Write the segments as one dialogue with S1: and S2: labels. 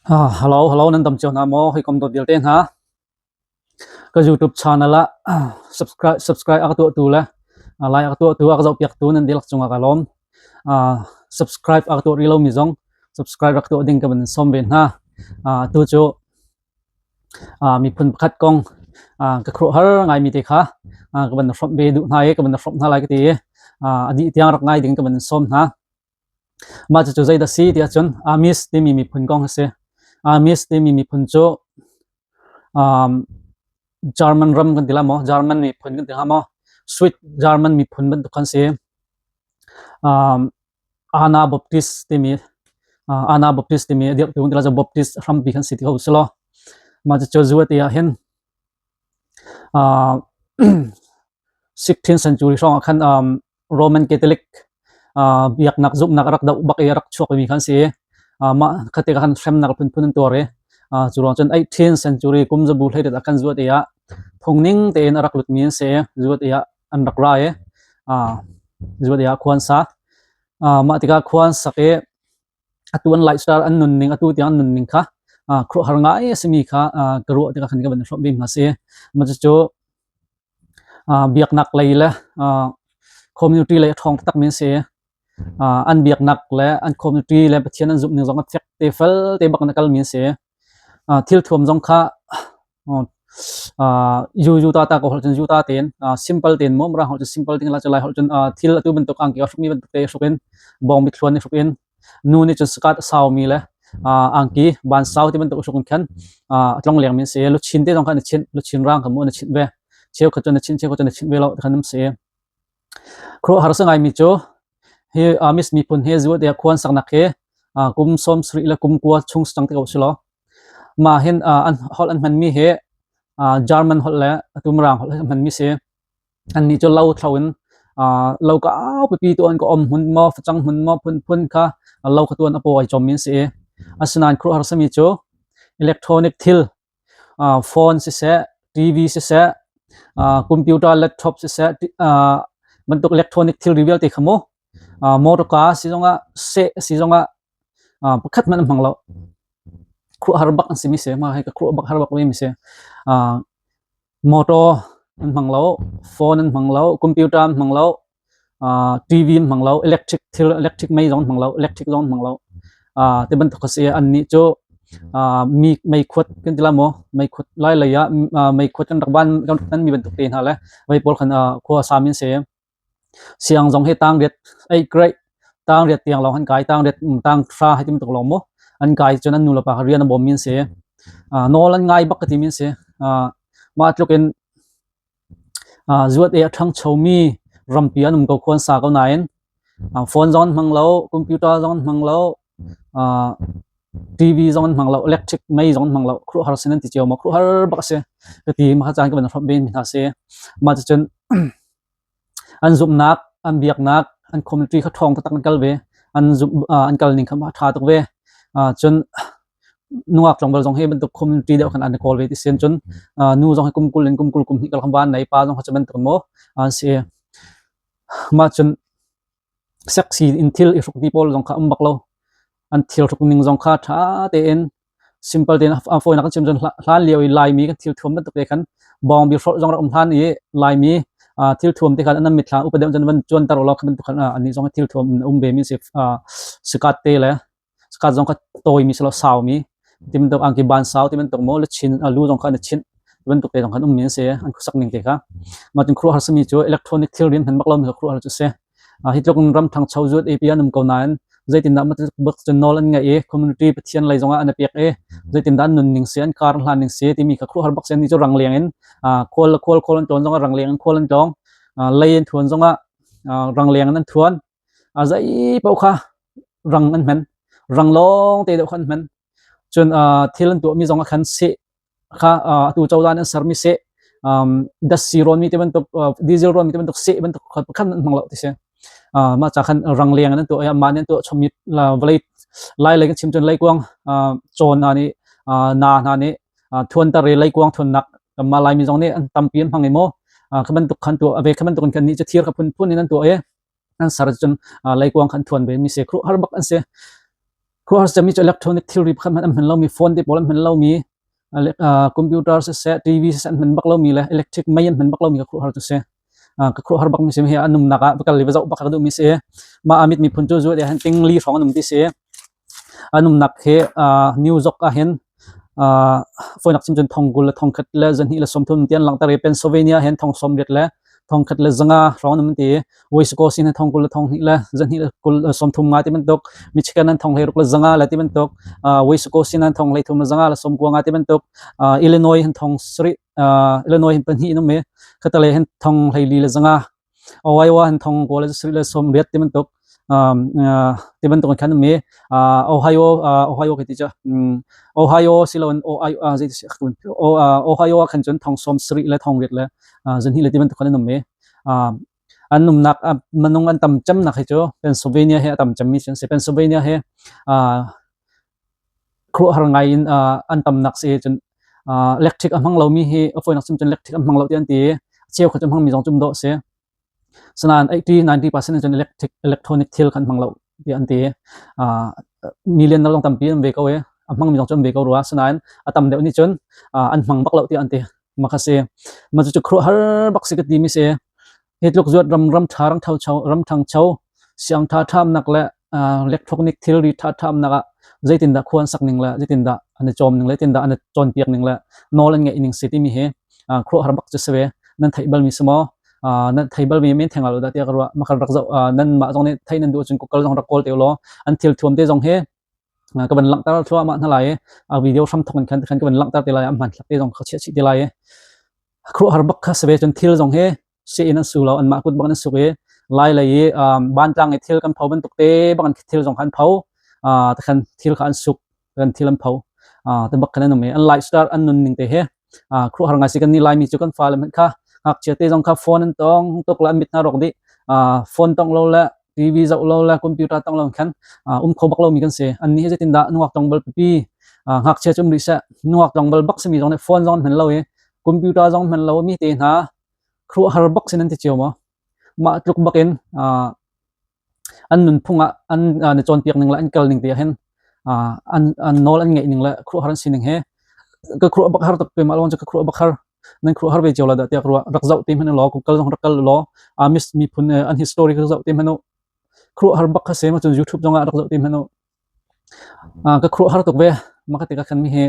S1: Hello, hello, nan dam cio hna maw? Hawikom dawt vialte hna. Ka YouTube channel ah subscribe subscribe a ka tuahtu le like a ka tuahtu a ka zohpiaktu nan dihlak cungah ka lawm. Subscribe a ka tuah rih lomi zong subscribe rak tuah ding ka van sawm ve hna. Tu cu miphun pakhat kong ka khuaruahhar ngaimi te kha ka van hrawmh ve duh hna i ka van hrawmh hna lai ka ti i a dih tiang rak ngai ding ka van sawm hna. Mah cucu zeidah a si tiah cun Amis timi miphun kong a si. Amis timi miphun cu German ram kan ti lai maw? German miphun kan ti hnga maw? Swiss German miphun bantuk khan si. Anabaptist timi Anabaptist timi a dirhtu kan ti lai cu Baptist hrampi kan si ti ko selaw mah cucu zuate ah hin 16th century hrawng ah khan Roman Catholic biaknak zumhnak a rak doh bak i a rak chuakmi kha an si i mah kha tikah khan hremnak phunphun an tuar i cu ruang cun 18th century kum zabu hleiriat ah khan zuat i ah phungning tein a rak lutmi an si i zuat i ah an rak ra i zuat i ah khua an sa. Mah tikah khua an sak i atu an lifestyle an nunning atu tiang an nunning kha khuaruahhar ngai a simi kha ka ruah tikah khan ka van hrawmh ve hna si. Mah cucu biaknak lei le community lei a ṭhawng taktakmi an si. An biaknak le an community le Pathian an zumhning zong a fek te fel te bak in a kalmi an si. Thil thuam zong kha yu ta ta ko holh cun yu ta tein simple tein maw Mirang holh cun simple tein lai holh cun thil atu bantuk angki a hrukmi bantuk te hruk in bawngbi thluan i hruk in nu nih cun skirt a saumi le angki ban sau ti bantuk hruk in khan a tlongleng mi an si. Luchin te zong kha an i chinh. Luchin rang kha mu an i chinh ve. Cheukhat cu an i chinh, cheukhat cu an i chinh ve lo ti khan an si. Khuaruahhar a si ngaimi cu hi Amis miphun hi zuat i khua an saknak hi kum 70 le kum 9 chung si cang ti ko si law mah hin an holh an hmanmi hi German holh le atu Mirang holh an hmanmi si. Annih cu lo thlo in lo kau pipi tuan ka om hmun maw facang hmun maw phunphun kha lo kha tuan a paw ai chommi an si i asinain khuaruahhar simi cu electronic thil phone siseh TV siseh computer laptop siseh bantuk electronic thilri vialte kha mu motorka si zongah seh si zongah pakhat hmanh an hmang lo. Khuaruahhar bak an simi si. Mah hi ka khuaruah bak har bak mi si. Motor an hmang lo, phone an hmang lo, computer an hmang lo, TV an hmang lo, electric thil electric mei zong an hmang lo, electric zong an hmang lo. Ti bantuk a si. Annih cu mi meikhuat kan ti lai maw? Meikhuat lai lei ah meikhuat kan rak van kan rak hmanmi bantuk te hna le vei pawl khan khua a sami an si. Siang zong hi tangriat eight grade tangriat tiang lawng an kai tangriat tanghra hei ti bantuk lawng maw an kai cun an nulepa kha rian a bawmmi an si. Nawl an ngai bak ka timi an si. Mah tluk in zuat i a ṭhangchomi rampi an um ko khua an sa ko nain phone zong an hmang lo, computer zong an hmang lo, TV zong an hmang lo, electric mei zong an hmang lo. Khuaruahhar sin an ti cio maw? Khuaruahhar bak a si. Ka ti mah caan ka van hrawmh ve mi hna si. Mah cucun An zumhnak, an biaknak, an community kha ṭhawng taktak an kal ve. An zumh, an kal ning kha a ṭha tuk ve. Cun nungak tlangval zong hi bantuk community deuh khan an i kawl ve ti sin cun nu zong hi kum 20 in kum 20 kum hnih kal khan van nei, pa zong kha cu bantuk maw an si. Mah cun sexy in thil i hruk ti pawl zong kha um bak lo. An thil hruk ning zong kha ṭha tein simple tein a fawinak kan chim cun hlan lio i Laimi kan thil thuam bantuk te khan bawngbi hrolh zong rak um hlan i Laimi thil thuam te khan an mitthla upa deuh cun van cuanter ulaw kha bantuk khan annih zong thil thuam um ve mi si sikat te le sikat zong kha tawimi si lo saumi ti bantuk angki ban sau ti bantuk maw luchin lu zong kha an i chinh ti bantuk te zong khan ummi an si an khuasak ning te kha mah cun khuaruahhar simi cu electronic thilri an hman bak lomi kha khuaruahhar cu si. Hi tluk in ram ṭhangcho zuat i an um ko nain zeitindah bak cun nawl an ngeih i community Pathian lei zongah an i pek i zeitindah an nunning si an kar an hlan ning si timi kha khuaruahhar bak si annih cu rangleng in khual le khual khual an tlawn zongah rangleng in khual an tlawng lei an thuan zongah rangleng in an thuan zei paoh kha rang an hman rang lawng te deuh kha an hman cun thil an tuahmi zongah khan seh kha atu cozah nih an sermi seh datsi rawnmi te bantuk diesel rawnmi te bantuk seh bantuk kha pakhat an hmang lo ti si mah ca khan rangleng in an tuah i mah nih an tuah chommi vawlei lai lei kan chim cun leikuang cawn hna nih na hna nih thuanter i leikuang thuannak kanmah Laimi zong nih an tampi an hmang i maw kha bantuk khan tuah ve kha bantuk in kan nih cu thir kha phunphun in an tuah i an ser cun leikuang khan thuan ve mi si khuaruahhar bak an si. Khuaruahhar cemmi cu electronic thilri pakhat hmanh an hman lomi, phone te pawl an hman lomi, computer siseh, TV siseh an hman bak lomi le electric mei an hman bak lomi ka khuaruahhar cu si. Ka khuaruahhar bakmi si hi an umnak ah va kal i va zoh bak ka duhmi si. Mah Amit miphun cu zuat ah hin tingli hrawng an um ti si. An umnak hi New York ah hin fawinak chim cun thong 20 le 1000 le 230 ti an langhter i Pennsylvania hin 80,000 le 1,100 hrawng an um ti. Wisconsin hin 20 le 2,000 le 235 ti bantuk, Michigan an 16 le 500 le ti bantuk, Wisconsin an 33 le 500 le 95 ti bantuk, Illinois hin 70 Illinois hin pahnih an um i khattelei hin 14 le 500 Iowa hin thong kawl le sarih le 80 ti bantuk ti bantuk in khan um i Ohio Ohio ka ti cu Ohio siloin Ohio zei ti Ohio ah khan cun thong 70 le thong riat le 2 le ti bantuk khan an um i an umnak minung an tam cemnak hi cu Pennsylvania hi a tam cemmi cu an si. Pennsylvania hi khuaruahhar ngai in an tamnak si cun electric a hmang lomi hi a fawinak chim cun electric an hmang lo ti an ti i a cheukhat cu a hmangmi zong cu um dawh a si. Sinain 80 90% in cun electric electronic thil kha an hmang lo tiah an ti. Million zong tampi an ve ko i a hmangmi zong cu an ve ko rua. Sinain a tam deuh nih cun an hmang bak lo tiah an ti. Mah kha si. Mah cucu khuaruahhar bak si ka timi si. Hi tluk zuat ram ram ṭha ram ṭhangcho ram ṭhangcho siang ṭha ṭhamnak le electronic thilri ṭha ṭhamnak ah zeitindah khua an sak ning le zeitindah an i cawm ning le zeitindah an i cawnpiak ning le nawl an ngeih ning si timi hi khuaruahhar bak cu si ve. Nan theih balmi si maw? Nan thei balmi men theng lo dah tiah ka ruah. Makal rak zoh nan mah zong nih theih nan duh ahcun Google zong rak kawl te ulaw an thil thuam te zong hi ka van langhter thluahmah hna lai i a video hram thawk in khan khan ka van langhter te lai a hmanthlak te zong ka chiah chih te lai i khuaruahhar bak kha si ve cun thil zong hi seh in an su lo anmah kut bak in an suk i lai lei i bantlang i thil kan pho bantuk te bak in thil zong kha an pho tikhan thil kha an suk kan thil an pho te bak khan an um i an lifestyle an nun ning te hi khuaruahhar ngai si kan nih Laimi cu kan fale hmanh kha ngakchia te zong kha phone an tong tuk le an mit hna rawk dih phone tong lo le TV zoh lo le computer tong lo khan um kho bak lomi kan si. Annih hi zeitindah nungak tlangval pipi ngakchia cu um rih seh nungak tlangval bak simi zong nih phone zong an hman lo i computer zong hman lo mi te hna khuaruahhar bak sin an ti cio maw? Mah tluk bak in an nunphung ah an na cawnpiak ning le an kal ning te ah hin an an nawl an ngeih ning le khuaruahhar an sining he ka khuaruah bak har tuk keimah lawng cu ka khuaruah bak har nan khuaruah har ve cio la dah tiah ka ruah rak zoh te hmanh law Google zong rak kal law Amish miphun an history ka zoh te hmanh u khuaruahhar bak kha se ma cun YouTube zong ah rak zoh te hmanh u ka khuaruahhar tuk ve mah ka tikah khan mi hi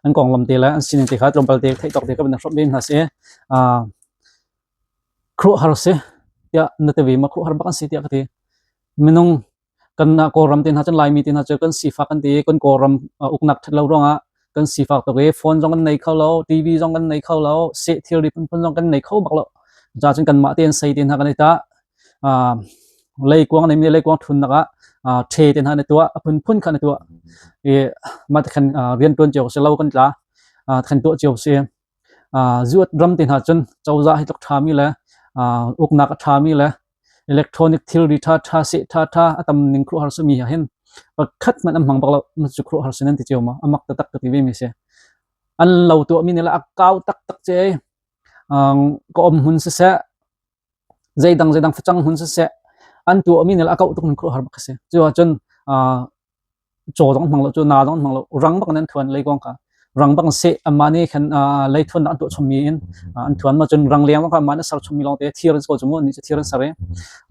S1: an konglam te le an sining te kha tlawmpal te theih tawk te ka van hrawmh ve hna si khuaruahhar si tiah na ti ve ma khuaruahhar bak an si tiah ka ti minung Kan Kawlram te hna cun Laimi te hna cu kan sifak kan ti i kan Kawlram uknak ṭhat lo ruangah kan sifak tuk i phone zong kan nei kho lo, TV zong kan nei kho lo, seh thilri phunphun zong kan nei kho bak lo. Cucaah cun kanmah tein sei te hna kan i tah. Leikuang neimi leikuang ṭhunnak ah ṭhe te hna an i tuah, a phunphun kha an i tuah. I mah ti khan rianṭuan cio si lo kan tla, khan tuah cio si. Zuat ram te hna cun cozah hi tluk ṭhami le uknak a ṭhami le electronic thilri ṭhaṭha seh ṭhaṭha a tam ning khuaruahhar simi ah hin pakhat hmanh an hmang bak lo. Na cu khuaruahhar si nan ti cio maw? A mak taktak ka ti ve mi si. An lo tuahmi nih le a kau taktak ce ei. Ka um hmun siseh, zeidang zeidang facang hmun siseh, an tuahmi nih le a kauh tuk ning khuaruahhar bak a si. Cu ahcun caw zong hmang lo cu na zong hmang lo rang bak in an thuan leikuang kha rang bak in seh anmah nih khan lei thuannak an tuah chommi in an thuan ma cun rangleng bak anmah nih ser chommi lawngte thir an si ko cu mu nih cu thir an ser i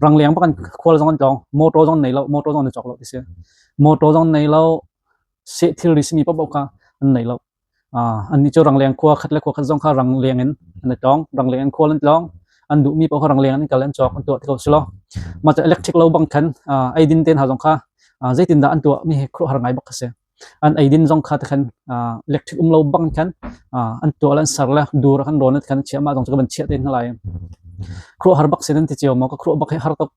S1: rangleng bak an khual zong an tlawng motor zong nei lo motor zong an cawk lo ti si motor zong nei lo seh thilri simi paohpaoh kha an nei lo Annih cu rangleng khua khat le khua khat zong kha rangleng in an i tlawng. Rangleng in khual an tlawng. An duhmi paoh kha rangleng in an kal an cawk an tuah ti ko si law. Mah cu electric lo bang khan eidin te hna zong kha zeitindah an tuah mi hi khuaruahhar ngai bak kha si. An eidin zong kha tikhan electric um lo bang khan an tuah le an ser le dur ah khan rawn khan chiah mah zong cu ka van chiah te hna lai. Khuaruahhar bak si nan ti cio maw? Ka khuaruah bak hi har tuk.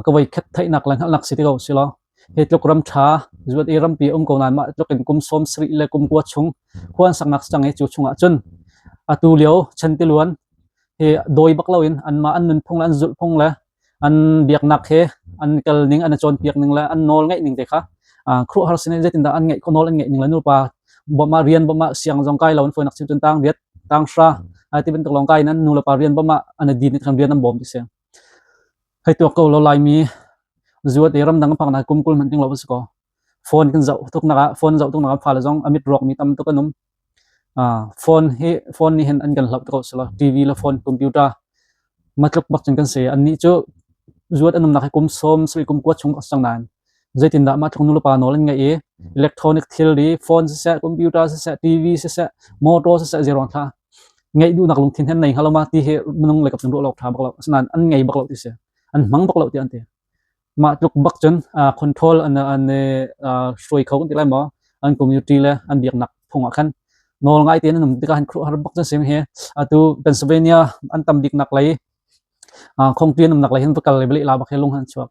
S1: Ka voikhat theihnak le hngalhnak si ti ko si law hi tluk ram ṭha zuat i rampi um ko nain mah tluk in kum 70 le kum 9 chung khua an saknak si cang i cu chungah cun atu lio chantiluan hi dawi bak loin anmah an nunphung le an zulhphung le an biaknak he an kal ning an i cawnpiak ning le an nawl ngeih ning te kha khuaruahhar sin in zeitindah an ngeih nawl an ngeih ning le nupa bawmh ah rian bawmh ah siang zong kai lo an fawinak sim cun tang riat tang hra ti bantuk lawng kai in an nu le pa rian bawmh ah an i din i khan rian an bawm ti si. Hei tuak ko law Laimi zuat i ramdang a phak nak kum 20 hmanh ting lo va si kaw. Phone kan zoh tuk nak ah phone zoh tuk nak ah fale zong a mit rawk mi tam tuk an um. Phone hi phone nih hin an kan hlauh tuk ko sila TV le phone computer matluk bak cun kan si. Annih cu zuat an umnak hi kum sawm sarih kum kua chung a si cang nain zeitindah mah tluk nulepa nawl an ngeih i electronic thilri phone siseh computer siseh TV siseh motor siseh zeiruang thla ngeih duhnak lungthin he an nei hnga lo ma ti hi minung lei kap cun ruah lo ṭha bak lo. Asinain an ngei bak lo ti si. An hmang bak lo ti an ti. Mah tluk bak cun control an an hruai kho kan ti lai maw an community le an biaknak phung ah khan nawl ngai tein an um tikah han khuaruahhar bak cun sim hi atu Pennsylvania an tam biknak lei khongpi an umnak lei hin va kal le balik la bak hi lung han chuak.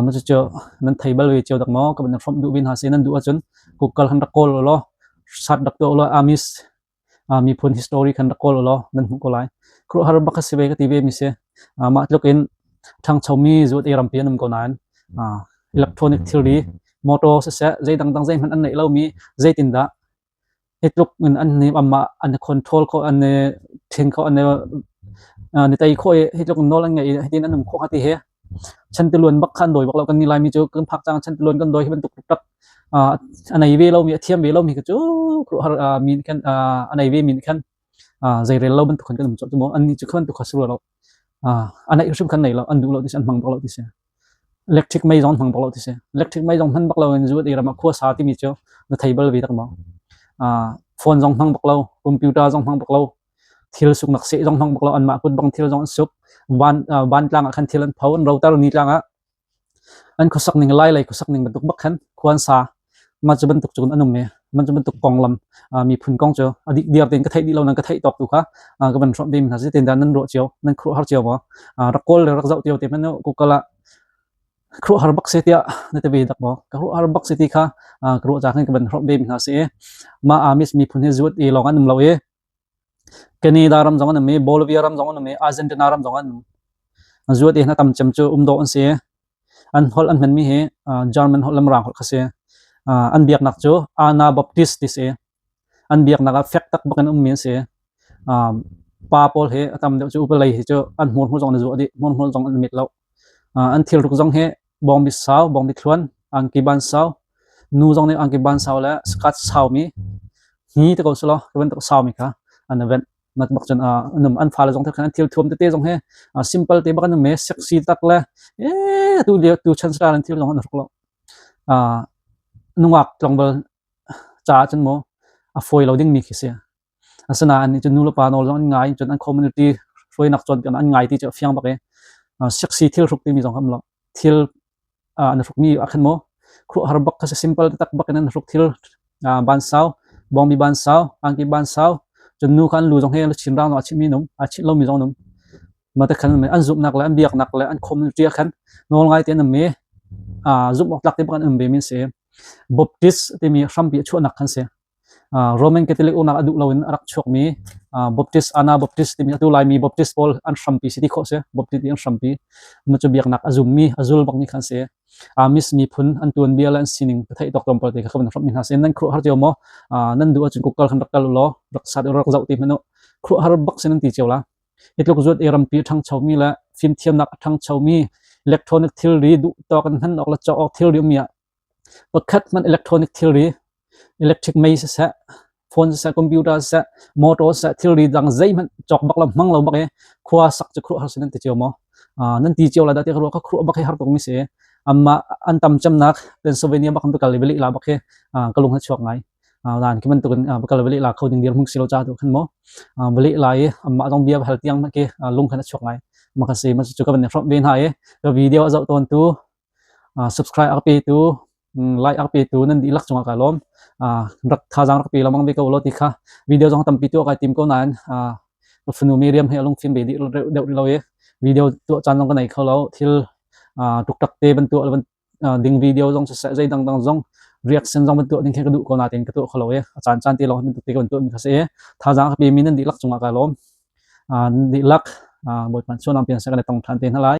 S1: Ma cu nan thei bal ve cio dak maw ka ban hrawmh duh bin ha si nan duh ahcun Google khan rak kawl law search rak tuah law Amish miphun history khan rak kawl ulaw nan hmuh ko lai. Khuaruahhar bak a si ve ka ti ve mi si. Mah tluk in ṭhangchomi zuat ei rampi an um ko nain electronic thilri motor siseh zei dangdang zeihmanh an neih lomi zeitindah hi tluk in an nih amah an i control khawh an i ṭhin khawh an i an i tei khawh i hi tluk in nawl an ngeih i hitin an um khawh hnga ti hi chantiluan bak kha an dawi bak lo kan ni Laimi cu kan phak cang chantiluan kan dawi hi bantuk taktak a nei ve lomi a thiam ve lomi kha cu khuaruahhar mi nih khan a nei ve mi nih khan zeirel lo bantuk khan kan um colh cu mu annih cu kha bantuk kha si rua lo a neih hrim khan nei lo an duh lo ti si an hmang bak lo ti si electric mei zong an hmang bak lo ti si electric mei zong hman bak lo in zu ram ah khua sa timi cu na thei bal ve tak maw phone zong hmang bak lo computer zong hmang bak lo thil suknak seh zong hmang bak lo anmah kut bang thil zong an suk van vantlang ah khan thil an pho an roter ni tlang ah an khuasak ning lai lei khuasak ning bantuk bak khan khua an sa mah cu bantuk cun an um i mah cu bantuk konglam miphun kong cu a dik diar tein ka theih dih lo nan ka theih tawk tu kha ka van hrawmh ve mi hna si tin nan ruah cio nan khuaruahhar cio maw rak kawl le rak zoh cio te hmanh Google ah khuaruahhar bak si tiah na ti ve dak maw ka khuaruahhar bak si ti kha ka ruah ca khan ka van hrawmh ve mi hna si mah Amish miphun hi zuat i lawng an um lo i Canada ram zong an um i Bolivia ram zong an um i Argentina ram zong an um. Zuat i hna tam cem cu um dawh an si. An holh an hmanmi hi German holh le Mirang holh kha si. An biaknak cu Anabaptist ti si. An biaknak ah fek tak bak in ummi an si. Pa pawl hi a tam deuh cu upa lei hi cu an hmurhmur zong an i zuah dih. Hmurhmur zong an mit lo. An thilruk zong hi bawngbi sau, bawngbi thluan, angki ban sau, nu zong nih angki ban sau le skirt saumi hni te ko selaw hi bantuk saumi kha an i venh. Mat bak cun an um. An fale zong khan an thil thuam tete zong hi simple te bak an um i sexy tak le ee tu lio tu chan style an thil zong an hruk lo. Nungak tlangval caah cun mu a fawi lo dingmi khi si. Asinain annih cu nulepa nawl zong an ngai, cun an community hruainak cawnpiaknak an ngai ti cu a fiang bak i sexy thil hruk timi zong kha um lo. Thil an hrukmi ah khan maw khuaruahhar bak kha si simple taktak bak in an hruk thil ban sau, bawngbi ban sau, angki ban sau, cun nu kha an lu zong hi luchin rang zong a chihmi an um, aa chih lomi zong an um. Mah te khan an zumhnak le an biaknak le an community ah khan nawl ngai tein an um i zumh awk tlak te bak an um vemi an si. Baptist timi hrampi a chuahnak khan si. Roman Catholic uknak a duh loin a rak chuakmi Baptist Anabaptist timi atu Laimi Baptist pawl an hrampi si ti khawh si. Baptist an hrampi. Mah cu biaknak a zummi, a zul bakmi kha an si. Amis miphun an tuanbia le an sining ka theih tawk tlawmpal te kha ka van hramh mi hna si. Nan khuaruahhar cio maw? Nan duh ahcun Google khan rak kal u law rak sat rak zoh ti hmanh u. Khuaruahhar bak si nan ti cio la. Hi tluk zuat i rampi a ṭhangchomi le fimthiamnak a ṭhangchomi electronic thilri duh tawk in hman awk le cawk awk thilri ummi ah Pakhat hmanh electronic thilri, electric mei siseh, phone siseh, computer siseh, motor siseh, thilri dang zeihmanh cawk bak lo, hmang lo bak i khua sak cu khuaruahhar si nan ti cio maw? Nan ti cio lai dah ti ka ruah ka khuaruah bak hi har tuk mi si. Amah an tam cemnak Pennsylvania bak kan kal i balik la bak hi ka lung a chuak ngai. Nan khi bantukin va kal balik la kho ding dirhmun si lo ca tu khan maw balik la i amah zong bia hal tiang khi lung khan a chuak ngai. Mah ka si ma cu ka van i hrawmh ve hna i ka video a zoh tawn tu subscribe a ka petu like a ka petu nan dihlak cungah ka lawm. Rak thazaang rak pe lengmang ve ko law ti kha video zong tampi tuah kai tim ko nain ka fanu Miriam he a lungfim ve dih deuh rih lo i video tuah caan zong ka nei kho lo. Thil tuktak te ban tuah ding video zong siseh zei dangdang zong reaction zong ban tuah ding khi ka duh ko nain ka tuah kho lo i a caan caan te lawng bantuk te ka van tuah mi kha si i thazaang a ka pemi nan dihlak cungah ka lawm. Dihlak Bawipa suanang pian seh kan i tong ṭhan te hna lai.